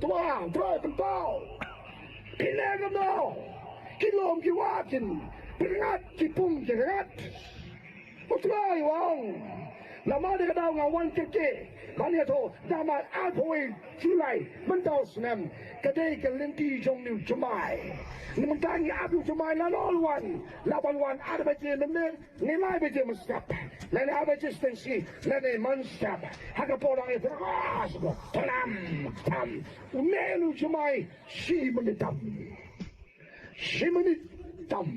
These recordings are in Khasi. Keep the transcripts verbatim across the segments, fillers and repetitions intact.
Wa, Trai pynpaw. Pynlong kumno? Ki lum ki wah kin pynrngat, ki pung ki rngat. U Trai u ong, namar kata nga wan kyrkieh ban ïathuh, namar arphew wei July mynta u snem ka dei ka lynti jong une u jumai. Mynta ngi ap ïa u jumai la nol wan, la ban wan ar baje mynmiet, ne lai baje mynstep, lane ar baje shiteng shi, lane mynstep. Ha ka por dang ïa tras ba tam tam une u jumai shi minit tam. Shi minit tam.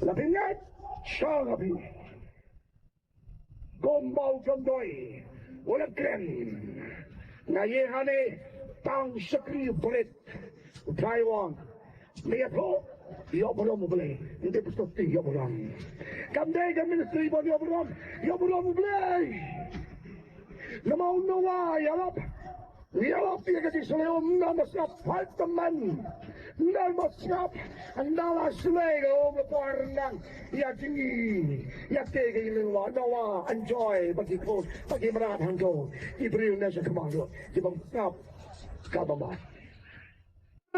La pynngeit sha nga phi. Kum ba u jong doi u la kren. Nga ïeng hangne tang shakri bret. U Trai u ong, me ïathuh, ïoh burom U Blei. Ngi dei pynstop ti ïoh burom. Kam dei ka ministry ban ïoh burom, ïoh burom U Blei. Namar u Noah ïalap, ïalap ïa ka jingshlei um, ym dei ba sngap, hal tymmen. Ym dei ba sngap, ynda la shlei ka um la por nang ïa jingï, ïa te ka ïing Noah, Noah enjoy bad ki khun, bad ki mrad hangto. Ki briew ne sha khmat ruh ki bym sngap ka ba mat.